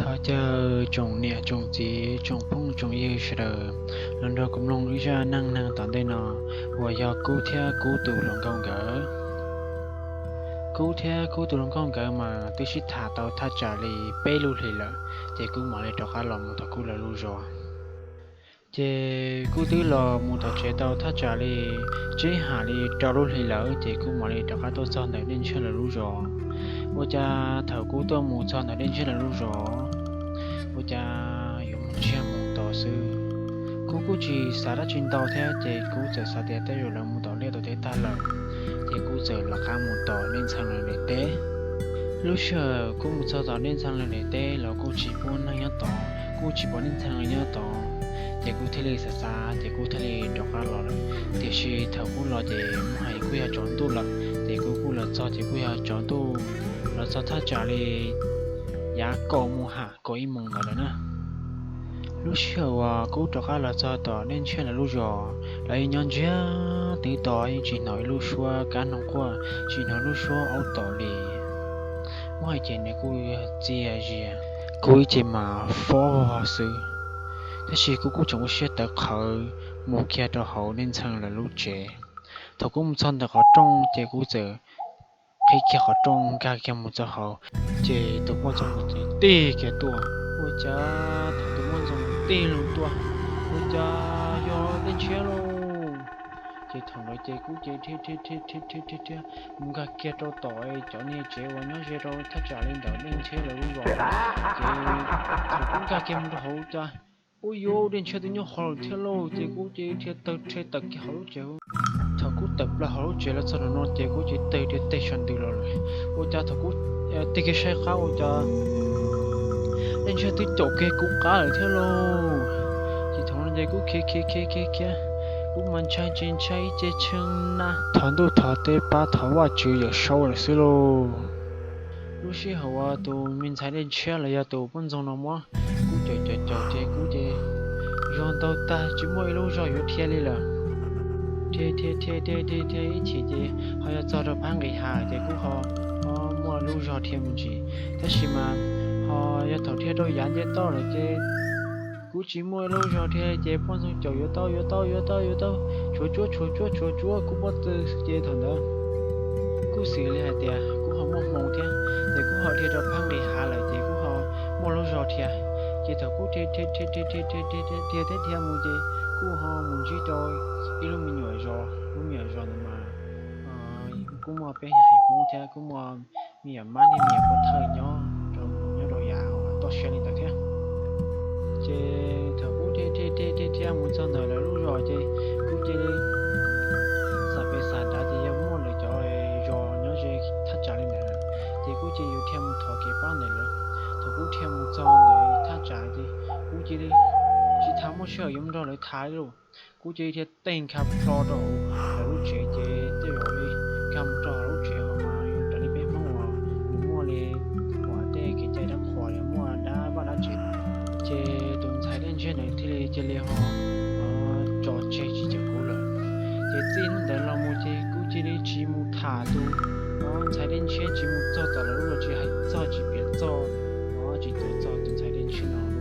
Thov caw tsoom niam tsoom txiv tsoom phooj tsoom ywg sawv daws los nrog kuv mloog ib zaj neej neeg tom ntej no uas yog Kub thiab Kub tus hluas nkauj nkawd. Kub thiab Kub tus hluas nkauj nkawd mas twb sib tham tau thaj tsam li peb lub hlis lawm, ces Kub mam li rov qab los mus tom Kub lawv lub zos. Ces Kub twb los mus tom tsev tau thaj tsam li tsib ham li rau lub hlis lawm, ces Kub mam li rov qab tuaj txog ntawm Dej Ntshiab lawv lub zos. Ua cas thaum Kub tuaj mus txog ntawm Dej Ntshiab lawv lub zos, ua cas yuav mus ntsiag mus to xwb. Kub kuj tsis xav dab tsi ntau thiab, ces Kub txawm xav tias tej zaum lawv mus tom liaj tom teb tag lawm, ces Kub txawm rov qab mus tom Dej Ntxhee lawv daim teb. Lub sij hawm Kub mus txog tom Dej Ntxhee lawv daim teb los kuj tsis pub neeg nyob tod, kuj tsis pom Dej Ntxhee lawv nyob tod, ces Kub thiaj li xav xav, ces Kub thiaj li rov qab los lawm. Tiam sis thaum Kub los ces muaj hais kuj yog tsaus ntuj lawm, ces Kub kuj los txog ces kuj yog tsaus ntuj, los txog thaj tsam li yav kaum moos ham kaum ib moos ntawd lawm na. Lub sij hawm uas Kub rov qab los txog tom Dej Ntshiab lawv lub zos, lawv yeej nyob ntsiag twb to, yeej tsis hnov ib lub suab kab noog quaj, tsis hnov lub suab aub tom li. Muab hais ces nws kuj yog txias zias, Kub ib ce mas fob vog xwb. Tab sis Kub kuj tseem ua siab tawv qhawv mus kiag rau hauv Dej Ntxhee lawv lub tsev. Thaum Kub mus txog ntawm qhov rooj ces Kub txawm qhib kiag qhov rooj nkag kiag mus txog hauv, ces tus poj ntxoog tig kiag tuaj. Ua cas thaum tus poj ntxoog tig loo tuaj, ua cas yog Dej Ntshiab lauj. Ces thaum ntawd ces Kub ces dhia dhia dhia dhia dhia dhia mus nkag kiag rau tom cov niag tsev uas nyob ze rau thaj tsam li ntawm Dej Ntshiab lawv lub zos. Ces thaum Kub nkag kiag mus rau hauv cas, ua yuav Dej Ntshiab twb nyob hauv lawm thiab lauj, ces Kub ces dhia tawg rhe tawm kiag hauv lub tsev. Thaum Kub tawm plaws hauv lub tsev los txog nram no ces Kub ces tawg dhia teg sab ntws los lawm. Ua cas thaum Kub tig kiag saib qab ua cas Dej Ntshiab twb caum kiag Kub qab lawm thiab lauj. Ces thaum no ces Kub khiav khiav khiav khiav khiav, Kub mas ntshai ces ntshai ib ce tshee na, thov ntuj thov teb pab thov Vajtswv Yawm Saub lawm xwb lauj. Lub sij hawm uas tus me ntxhais Dej Ntshiab los yog tus poj ntxoog no muab Kub caum caum caum ces Kub ces zog ntau tag tsis muaj ib lub zog yuav dhia li lawm. Dhia dhia dhia dhia dhia dhia ib chim ces ho yuav txog rau phab nqis hav ces Kub ho muaj lub zog dhia mus ntsis. Tab sis mas ho yog thaum dhia rau yav nce toj lawm ces Kub tsis muaj ib lub zog dhia ces poj ntxoog caum yuav tau yuav tau yuav tau yuav tau, tshuav tsuab tshuav tsuab tshuav tsuab Kub pob tw ces thaum ntawd kuj xws li hais tias Kub ho muaj hmoo thiab, ces Kub ho dhia rau phab nqis hav lawm ces Kub ho muaj lub zog dhia. Ces thaum Kub dhia dhia dhia dhia dhia dhia dhia dhia dhia mus ces Kub ho mus ntsib rau ib lub me nyuam zos, lub me nyuam zos ntawd mas kuj muaj peb haiv Hmoob thiab kuj muaj me nyuam mab thiab me nyuam pov thawj nyob rau, nyob rau yav toj siab li ntawd thiab. Ces thaum Kub dhia dhia dhia dhia dhia mus txog ntawm lawv lub zos ces Kub cia li xav pes xav nrad tias yog muaj lawv cov zos nyob ze thaj tsam li ntawd, ces Kub cia li yuav dhia mus thov kev pab ntawm lawv. Thaum Kub dhia mus txog ntawm thaj tsam ces Kub cia li tsis tas muaj sij hawm yuav mus nrog lawv tham li lauj. Kuv ces dhia tej nkag plho rau hauv lawv lub tsev ces tej zaum li nkag mus rau hauv lub tsev ho mas yog raws li peb Hmoob uas nws muaj li uas tej kev cai dab qhuas los muaj dab vaj dab tsev, ces tus ntxhais Dej Ntshiab ntawd thiaj li cia li ho tso tseg tsis caum kuv lawm. Ces txij hnub ntawd los mus ces kuv cia li tsis mus tham tus ntxhais Dej Ntshiab, tsis mus txog tom lawv lub zos, tsis hais txog tsis piav txog, tsis tuav txog tus ntxhais Dej Ntshiab no.